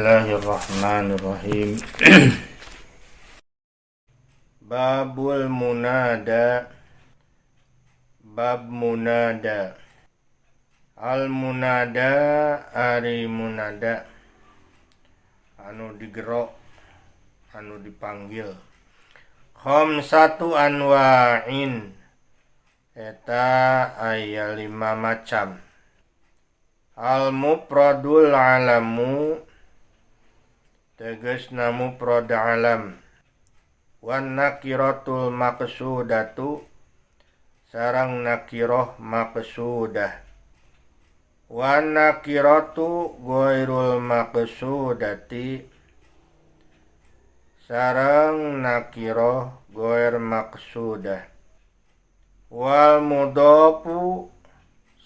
Bismillahirrahmanirrahim. Babul munada, bab munada. Al munada ari munada anu digero, anu dipanggil. Khamsatu anwa'in, eta aya 5 macam. Al mufradul alamu, tegasna mufrad alam. Wan nakiratul maqsudatu, sareng nakirah maqsudah. Wan nakiratu ghairul maqsudati, sareng nakirah ghair maqsudah. Wal mudhafu,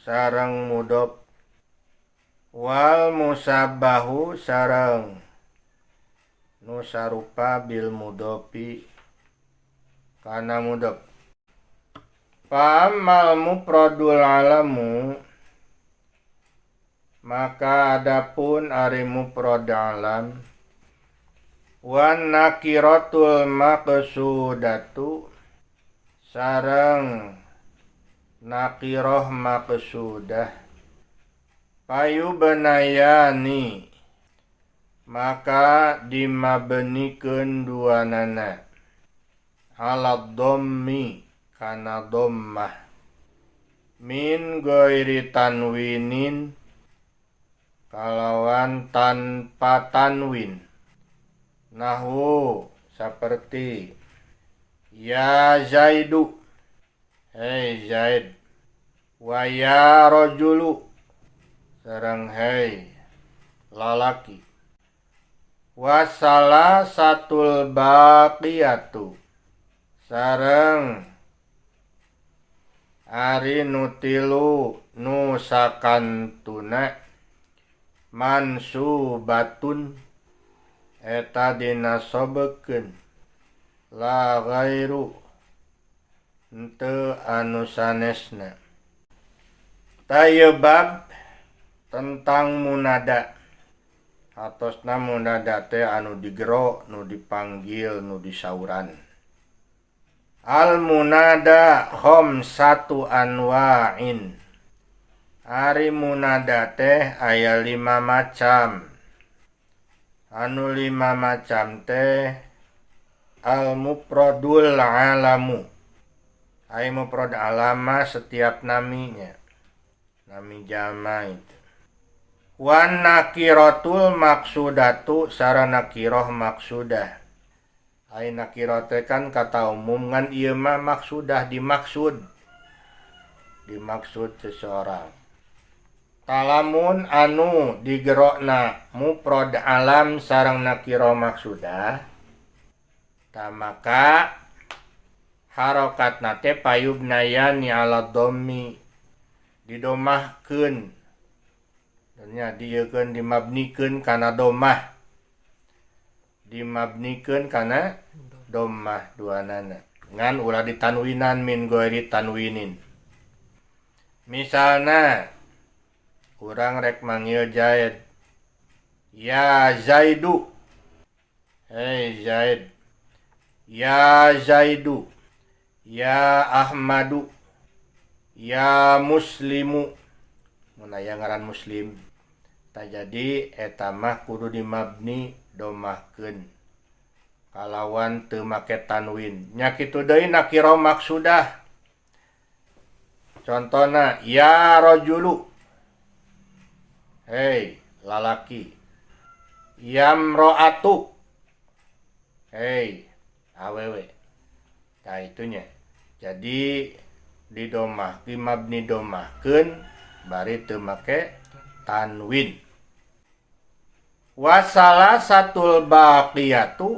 sareng mudhaf. Wal musabbahu, sareng nu sarupa bil mudhafi kana mudhaf. Fa'ammal mufradul alamu, maka adapun ari mufrad alam. Wan nakiratul maqsudatu, sareng nakirah maqsudah. Payu benayani, maka dimabenikeun duanana ala dhammi kana dhammah min ghairi tanwinin kalawan tanpa tanwin. Nahwu saperti ya Zaidu, hei Zaid, wa ya rajulu, sareng hei lalaki. Wasala satul baqiyatu, sareng ari nu tilu nu sakantuna mansubatun eta dinasobekeun la ghairu henteu anu sanesna. Tah bab tentang munada. Atosna munada teh anu digero, nu dipanggil, nu disauran. Al munada khamsatu anwa'in. Ari munada teh aya 5 macam. Anu 5 macam teh al mufradul alamu. Ari mufrad alama setiap naminya. Nami jama itu. Wan nakiratul maksudatu, sareng nakirah maksudah. Ai nakirah teh kan kata umum, ngan ieu mah maksudah, dimaksud. Dimaksud seseorang. Talamun anu digerokna mufrad alam sareng nakirah maksudah, ta maka harokatna teh payubnayani ala dhammi, didomahkeun. Nya dieukeun dimabnikeun kana domah. Dimabnikeun kana domah duanana. Ngan ulah ditanwinan min ghairi tanwinin. Misalna urang rek manggil Zaid. Ya Zaidu. Hei Zaid. Ya Zaidu. Ya Ahmadu. Ya Muslimu. Mun aya ngaran Muslim. Tah jadi eta mah kudu dimabni domahkeun kalawan teu make tanwin. Nya kitu deui nakira maksudah. Contona ya rajulu, hei lalaki. Ya mro'atu, hei awewe. Tah itunya. Jadi didomah, dimabni domahkeun bari teu make tanwin. Wasala satul baqiyatu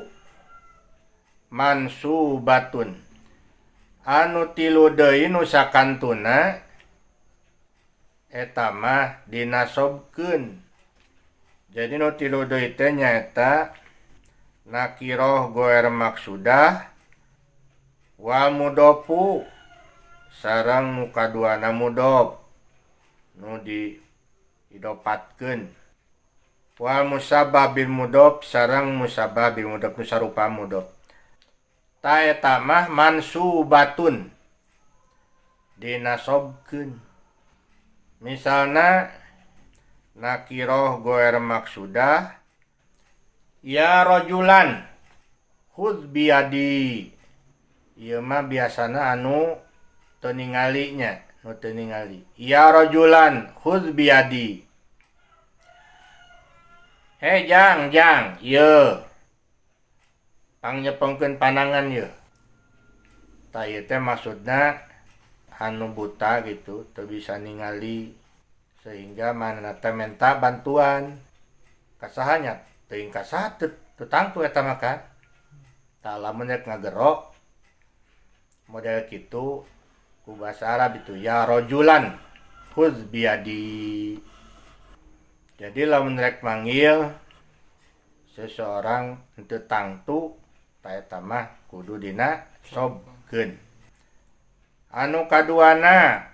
mansubatun. Anu tilu deui nu sakantuna eta mah dinasobkeun. Jadi nu tilu deui teh nyaeta nakiroh goer maksudah wal mudofu sareng nu kaduana mudof nu diidopatkeun. Wal musabbah bil mudhof sareng musabbah bil mudhof nu sarupa mudhof. Ta eta mah mansubatun dinasobkeun. Misalna nakiroh goer maksudah ya rajulan khudz biyadi. Ieu mah biasana anu teu ningali nya, nu teu ningali. Ya rajulan khudz biyadi. Hei jang jang ieu pangnyepengkeun panangan ieu. Tah ieu teh maksudna anu buta gitu, teu bisa ningali sehingga manehna teh menta bantuan. Ka saha nya? Teuing ka saha teu tangtu eta mah kan. Tah lamun rek ngagero model kitu ku bahasa Arab itu ya rajulan khudz biyadi. Jadi lamun rek manggil seseorang henteu tangtu ta eta mah kudu dina sobkeun. Anu kaduana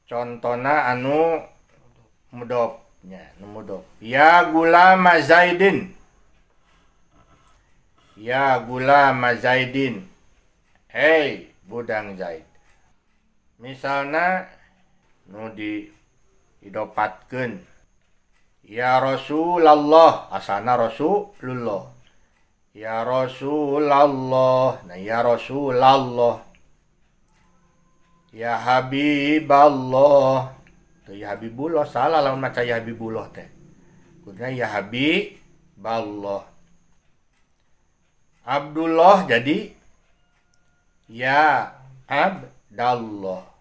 contona anu mudhof nya, anu mudhof. Ya gulama Zaidin. Ya gulama Zaidin. Hei budang Zaid. Misalna nu di idopatkeun ya Rasulullah, asana Rasulullah. Ya Rasulullah, nah ya Rasulullah. Ya Habiballah. Tuh ya Habibullah salah lamun maca ya Habibullah teh. Kuduna ya Habiballah. Abdullah jadi ya Abdallah.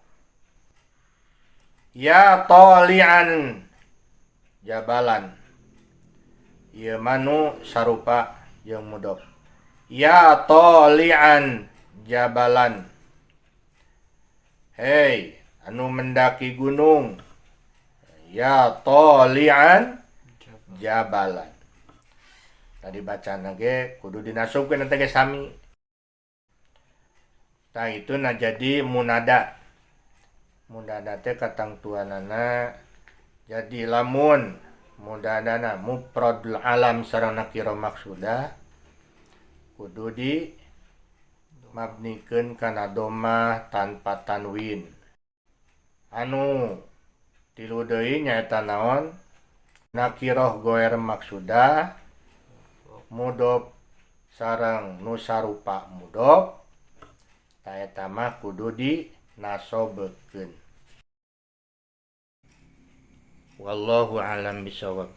Ya tali'an jabalan. Ieu mah nu sarupa jeung mudhof. Ya tali'an jabalan. Hei, anu mendaki gunung. Ya tali'an jabalan. Tadi bacana ge kudu dinasubkeun eta ge sami. Tah itu na jadi munada. Munada teh katangtuanana jadi lamun mudadana mufradul alam sareng nakira maksudah kudu di mabnikeun kana dhammah tanpa tanwin. Anu tilu deui nyaeta naon? Nakiroh goer maksudah mudhof sareng nu sarupa mudhof ta eta mah kudu di nasobekeun. Wallahu a'lam bishawab.